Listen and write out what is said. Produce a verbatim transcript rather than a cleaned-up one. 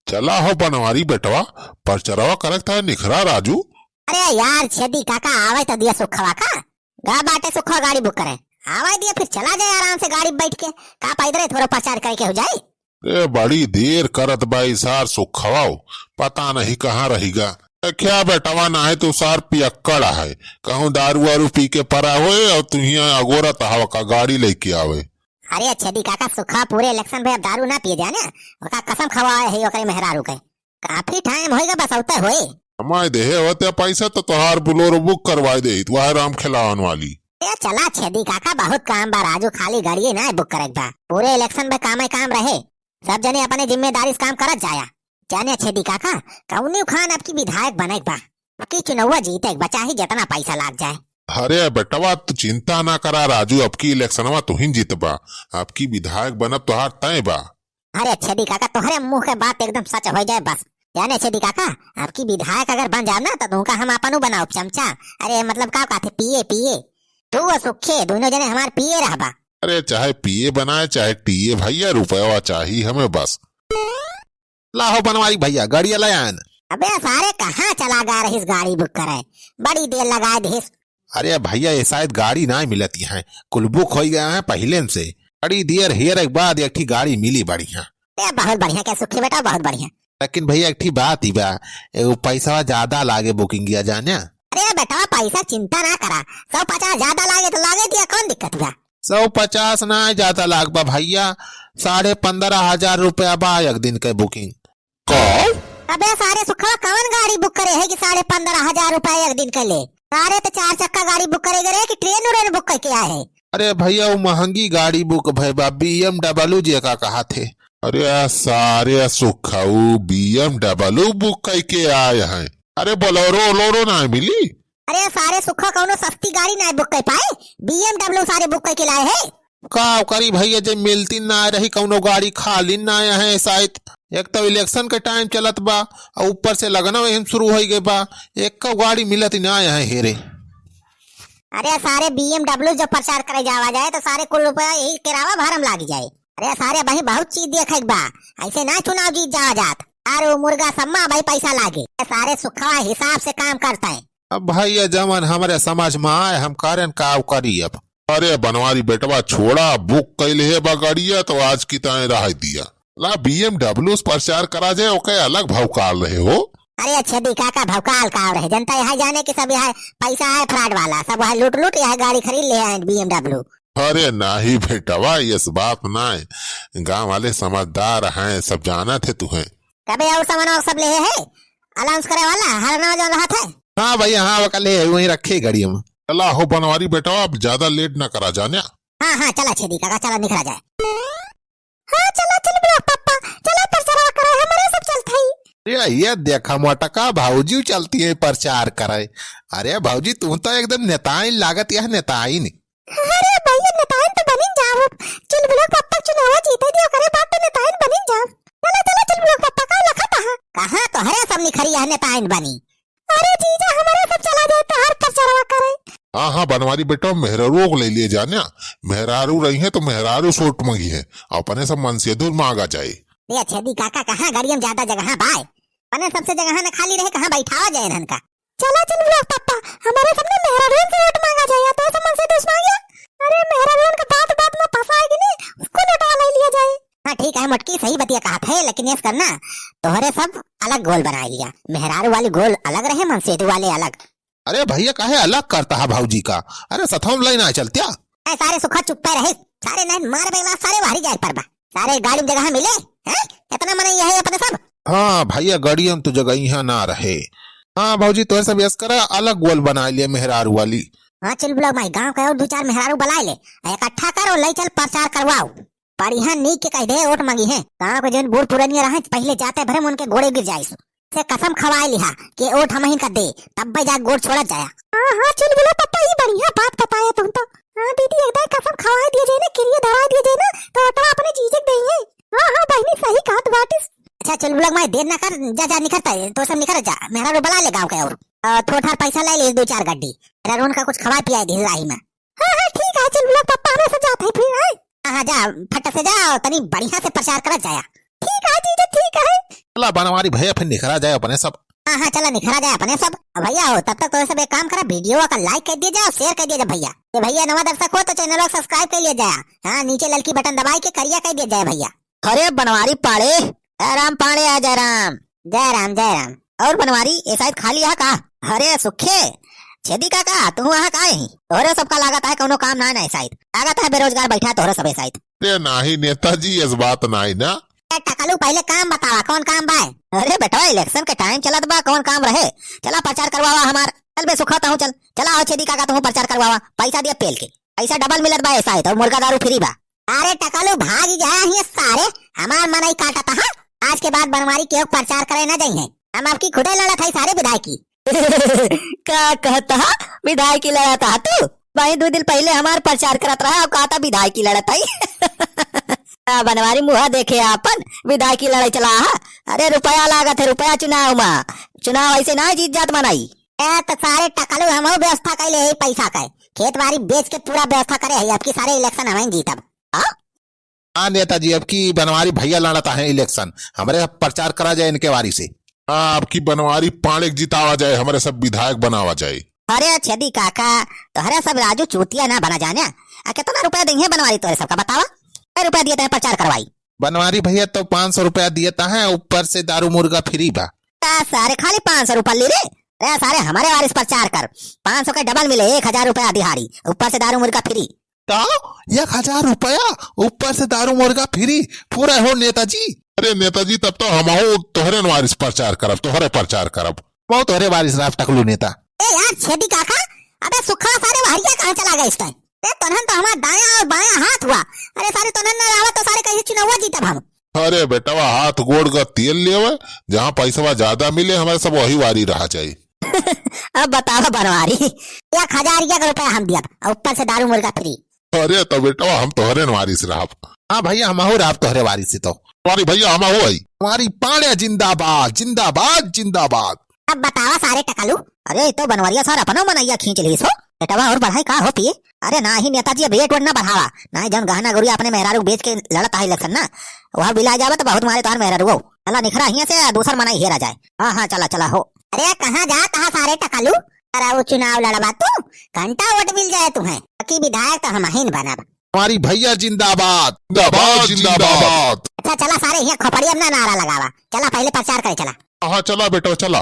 चला हो बनवारी बेटवा, परचरवा करत था निखरा राजू। अरे यार छेदी काका, आवे त दिया सुखवा का, गा बाटे सुखवा गाड़ी बुक करे, आवे दिया फिर चला जाए आराम से गाड़ी बैठ के, का पैदल थोड़ा परचार करे के हो जाए। ए, बड़ी देर करत बा ई सार सुखवाओ, पता नहीं कहाँ रहिगा। ए, क्या बेटवा, ना है तू सार पियक्कड़ है, कहूँ दारू वारू पी के परा होए और तू हियाँ अगोरत हवा का गाड़ी लेके आवे। अरे छेदी काका, सुखा पूरे इलेक्शन में अब दारू ना पिए जाने, ओका कसम खवाए है ओकरे मेहरारू के। काफी टाइम होएगा बस, औते होए। हमारे देहे होते पैसा तो तोहार बोलेरो बुक करवाए दे, वह राम खिलावन वाली। ए, चला छेदी काका, बहुत काम बा राजू, खाली गाड़िए ना बुक करे के बा, पूरे इलेक्शन में कामे काम रहे, सब जने अपने जिम्मेदारी से काम करत जाया। जाने छेदी काका, कौनी खान अब की विधायक बने के बा, अब की चुनौवा जीते के बा, चाहे जितना पैसा लाग जाए। अरे बेटवा, तू चिंता ना करा राजू, अब की इलेक्शनवा तू ही जीतबा, अब की विधायक बनब तोहार तय बा। अरे छेदी काका, तोहरे मुंह के बात एकदम सच हो जाए बस। जाने छेदी काका, अब की विधायक अगर बन जाब ना, तो तुमका हम आपनू बनाओ चमचा। अरे मतलब का कहते, पीए, पीए। तू वो सुखे, दोनों जने हमार पीए रहबा। अरे चाहे पीए बनाए, चाहे टीए भैया, रुपया चाही हमें बस। लाहो बनवारी भैया, गाड़िया ले आयन। अबे सारे, कहाँ चला गा रहीस गाड़ी बुक करे? बड़ी देर लगा दिहिस। अरे भैया, ये शायद गाड़ी ना मिलती है, कुल बुक हो गया है पहले से। बड़ी देर हेरे के बाद एक ठी गाड़ी मिली बढ़िया। ए, बहुत बढ़िया के सुखी बेटा, बहुत बढ़िया। लेकिन भैया, एक ठी बात ही बा, एगो पैसा ज्यादा लागे बुकिंग किया जाने। अरे बेटा, पैसा चिंता ना करा, सौ पचास ज्यादा लागे तो लागे दिया, कौन दिक्कत बा? सौ पचास ना ज्यादा लाग बा भैया, साढ़े पन्द्रह हजार रुपया बा एक दिन के बुकिंग। का? अबे सारे सुखवा, कवन गाड़ी बुक करे है कि साढ़े पन्द्रह हजार रुपया एक दिन के ले? सारे तो चार चक्का गाड़ी बुक करे रहे कि ट्रेन उरेन बुक करके आए है? अरे भैया, वो महंगी गाड़ी बुक भय बा, BMW जेका कहा थे। अरे सारे सुखऊ BMW बुक करके आए हैं। अरे बोलेरो ओलेरो ना मिली? अरे सारे सुखा, कौनो सस्ती गाड़ी ना बुक कर पाए, BMW सारे बुक करके लाए है। का करी भैया, जे मिलती ना रही कौनो गाड़ी, खाली ना है शायद। एक तो इलेक्शन के टाइम चलत बा, और ऊपर से लगना वही शुरू हो गए बा, एक गाड़ी मिलत ना है हेरे। अरे सारे BMW जो प्रचार करे जावा जाए तो सारे कुल रुपया यही किरावा भरम लाग जाए। अरे सारे वही बहुत चीज देखे के बा, ऐसे ना चुनाव जीत जावा जात। अरे मुर्गा सम्मा भाई पैसा लागे, सारे सुखवा हिसाब से काम करता है। अब भैया जवन हमरे समझ में आए हम करें, का करी अब। अरे बनवारी बेटवा छोड़ा, बुक कैले है बा गाड़िया तो आज की ताए रह दिया। ला BMW से प्रचार करा जाए, ओके अलग भौकाल रहे हो। अरे छेदी काका, भौकाल का रहे, जनता यहाँ जाने कि सब यहाँ पैसा है फ्रॉड वाला, सब वहाँ लूट लूट यहाँ गाड़ी खरीद ले आए BMW। अरे नाही बेटवा, यस बात ना है, गांव वाले समझदार हैं, सब जानत है तुहे। कबे और सामान और सब ले है, अनाउंस करे वाला हर ना जो रहत है। हाँ भैया, हाँ, वका ले है, वहीं रखे गाड़ी में। चला हो बनवारी बेटवा, अब ज्यादा लेट ना करा जाने। हाँ हाँ, चला छेदी काका, चला निकला जाए। हाँ, चला, चल बड़ा पप्पा, चला प्रचार करे, हमरे सब चलत हई। अरे, ये देखा मोटका भौजी चलती है प्रचार करे। अरे भौजी, तू तो एकदम नेताइन लागत, यह नेताइन। अरे भैया, नेताइन तो बनिन जाओ, चल बड़ा पप्पा चुनाव जीते दियो करे, बात तो नेताइन बनिन जाओ। चला, चला, चल बड़ा पप्पा, का लखत है? कहाँ तोहरे सब निखरी है नेताइन बनी? अरे जीजा, हमरे सब चला जाए तोहार प्रचारवा करे। हाँ, हाँ, बनवारी बेटा, मेहरारू को ले लिए जाने। मेहरारू रही है तो मेहरारू सोट मंगी है, अपने सब मनसेधुर मांगा जाए। ए छेदी काका, कहाँ गाड़िया में ज्यादा जगह बाय? अपने सबसे जगह न खाली रहे, कहाँ बैठावा जाए इन्हन का? चला चल बड़ा पप्पा, हमरे सब ने मेहरारू से वोट मांगा जाए, या तो सब मनसेधुर मांगिया। अरे मेहरारू का बात बात में फंसाएगी नहीं, उसको नोटवा ले लिया जाए। हाँ ठीक है मोटकी, सही बतिया कहा थे, लेकिन ऐस करना, तोहरे सब अलग गोल बनाए लिया, मेहरारू वाली गोल अलग रहे, मनसेधु वाले अलग। अरे भैया, काहे अलग करता है भौजी का? अरे सथवा में लाई ना चलत्या। ए सारे सुखा चुप्पे रहे, सारे नहीं मार बेला, सारे बाहरी जाए पर बा। सारे गाड़ी में जगह मिले, हैं? इतना मनई है अपने सब। हाँ भैया, गाड़िया में तो जगह यहाँ ना रहे। हाँ भौजी, तोहरे सब यस करा, अलग गोल बनाए लिया मेहरारू वाली। हाँ चल बड़ा माई, गाँव का और दो चार मेहरारू बुलाए ले, इकट्ठा कर और ले चल प्रचार करवाओ। बढ़िया नीक के कह दे, वोट मांगी है। गाँव के जौन बूढ़ पुरनिया रहे, पहले जाते भरे में उनके गोड़े गिर जाइस। से कसम खवाए लिहा कि वोट हमहिन का दे, तब्बे जा गोड़ छोड़त जाया। हाँ, हाँ, चुलबुला पप्पा, ई बढ़िया बात बताया तुम तो। हाँ दीदी, एकदम कसम खवाए दिया जाए ना, किरिया धराए दिया जाए ना, तो वोटवा अपने जीजे के देइहे। हाँ, हाँ, बहिनी, सही कहत बाटिस। अच्छा, चुलबुला माई, देर ना कर, जा, जा, निकरता है, तो सब निकर जा, मेहरारू बुला ले गाँव के और। अ, थोड़ा पैसा ले ले, दो चार गड्डी, मेहरारू उनका कुछ खवाए पियाए दे राही में। हाँ, हाँ, ठीक है, चुलबुला पप्पा, हमें सब जात है फिर, हैं? हाँ, हाँ, जा, फट से जा, तनी बढ़िया से प्रचार करत जाया। ठीक है जीजा, ठीक है। चला बनवारी भैया, फिर निखरा जाए अपने सब। हाँ, हाँ, चला निखरा जाए अपने सब। अब भैया हो, तब तक तो सब एक काम करा, video का like कर दिया जाए और share कर दिया जाए भैया। ये भैया नवा दर्शक हो तो channel को subscribe कर लिया जाए। हाँ, नीचे ललकी button दबाई के करिया कर दिया जाए भैया। अरे बनवारी पाड़े, जय राम पाड़े, आ जय राम। जय राम, जय राम। और बनवारी, ये side खाली है का? अरे सुखे, छेदी काका, तू वहाँ का है? तोहरे सबका लागत है कौनो काम ना, ना side। लागत है बेरोजगार बैठा तोहरे सब side। अरे नाही नेताजी, इस बात नाही ना। ए टकलू, पहले काम बतावा, कौन काम बा? अरे बेटवा, election के time चलत बा, कौन काम रहे? चला प्रचार करवावा हमार। चल बे सुखा, तहूँ चल। चला हो छेदी काका, तहूँ प्रचार करवावा। पैसा दिया पेल के, पैसा double मिलत बा ऐसा है तो, मुर्गा दारू free बा। अरे टकलू, भाग जा हियाँ सारे, हमार मनई काटत है। आज के बाद बनवारी केहू प्रचार करे न जइहैं। हम अबकी खुदे लड़त है सारे विधायकी। का कहत हा? विधायकी लड़त हा तू? भाई, दो दिन पहले हमार प्रचार करत रहा, अब कहत हा विधायकी लड़त है। आ, बनवारी मुँह देखे आपन, विधायकी लड़ाई चला हा। अरे रुपया लागत है, रुपया चुनाव मा, चुनाव ऐसे ना जीत जात मनई। ए, तो सारे टकलू हमहू व्यवस्था कैले है पैसा का, खेत बारी बेच के पूरा व्यवस्था करे है, अबकी सारे election हमही जीतब। हाँ? हाँ नेताजी, अबकी बनवारी भैया लड़त है election, हमरे प्रचार करा जाए इनके वारी से। हाँ, अबकी बनवारी पाड़े के जितावा जाए, हमरे सब विधायक बनावा जाए। अरे छेदी काका, तोहरे सब राजू चूतिया ना बना जाने। आ, कितना रुपया देंगे बनवारी तोहरे सबका, बतावा? कै रुपया दिए तहे प्रचार करवाई? बनवारी भैया तो पाँच सौ रुपया दिए तहे, ऊपर से दारू मुर्गा free बा। का सारे खाली पाँच सौ रुपया ली रे? अरे सारे हमरे वारी से प्रचार कर, पाँच सौ के double मिले, एक हजार रुपया दिहाड़ी, ऊपर से दारू मुर्गा free। का? एक हजार रुपया, ऊपर से दारू मुर्गा free, पूरा हो नेताजी। अरे नेताजी, तब तो हमहू तोहरे वारी से प्रचार करब, तोहरे प्रचार करब। हमहू तोहरे वारी से रहब टकलू नेता। ए यार छेदी काका, अबे सुखा सारे वहरिया कहाँ चला गए इस time? ए तोनहन तो हमार दायां और बायां हाथ हुआ। अरे सारे तोनहन ना रहा तो सारे कैसे चुनाव जीतब हम? अरे बेटवा, हाथ गोड़ का तेल लेवे, जहाँ पैसवा ज्यादा मिले, हमरे सब वही वारी रहा जाए। अब बतावा बनवारी, एक हजार एक रुपया हम दियब, और ऊपर से दारू मुर्गा free। अरे तो बेटवा, हम तोहरे वारी से रहब। हाँ भैया, हमहू रहब तोहरे वारी से तो। बनवारी भैया, हमहू है। बनवारी पाड़े जिंदाबाद, जिंदाबाद, जिंदाबाद। अब बतावा सारे टकलू। अरे, ई तो बनवरिया सार अपनो मनैया खींच लीस हो। रेटवा और बढ़ाई का हो पिए? अरे नाही नेताजी, अब रेट वेट ना बढ़ावा। नाही जौन गहना गुरिया अपने मेहरारू बेच के लड़त है election ना, वह बिला जावे तो बहुत मारे तोहार मेहरारू हो। चला निखरा हियाँ से, दूसर मनई हेरा जाए। हाँ, हाँ, चला, चला हो। अरे कहाँ जात हा सारे टकलू? अरे वो चुनाव लड़बा तू, घंटा वोट मिल जाए तुम्हें। बाकी विधायक तो हमहिन बनब। बनवारी भैया जिंदाबाद, जिंदाबाद, जिंदाबाद। अच्छा चला सारे हियाँ खोपड़ी अब ना नारा लगावा, चला पहले प्रचार करे चला। हाँ, चला बेटा, चला।